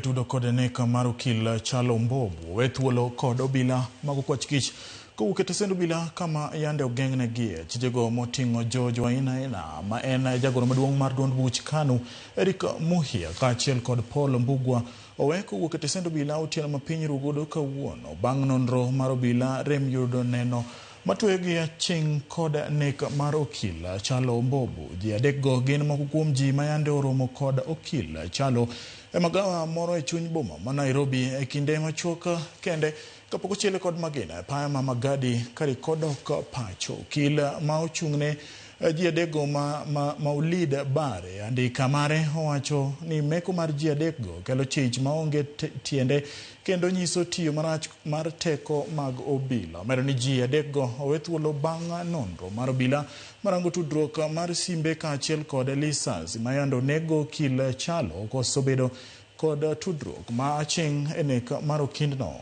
Tudo kod nek mar okil Kyalo Mbobu owe thuolo kod obila mag okwach kich kowuok e tesend obila kama yande ogeng'negie. Chijego moting'o George Wainaina ma en jagoro maduong' mar duond buch KANU Eric Muhia kaachiel kod Paul Mbugua owe kowuok e tesend obila otieno ma piny rugodo kawuono bang' nonro mar obila rem yudo neno matweyogi aching' kod nek mar okil Kyalo Mbobu. Ji adekgo gin moko kuom ji mayande oromo kod okil Kyalo e magawa moro e chuny boma ma Nairobi e kinde machuok kende kapok ochiele kod magina e paya ma Magadi karikodok pacho. Okil ma ochung'ne ji adekgo ma Maulid Bare andika mare owacho ni meko mar ji adekgo kelo chich maonge tiende kendo nyiso tiyo marach mar teko mag obila. Omedo ni ji adekgo owe thuolo bang' nonro mar obila marango tudruok mar simbe kaachiel kod lisasi ma yande onego okil Kyalo koso bedo kod tudruok ma aching' e nek mar okindno.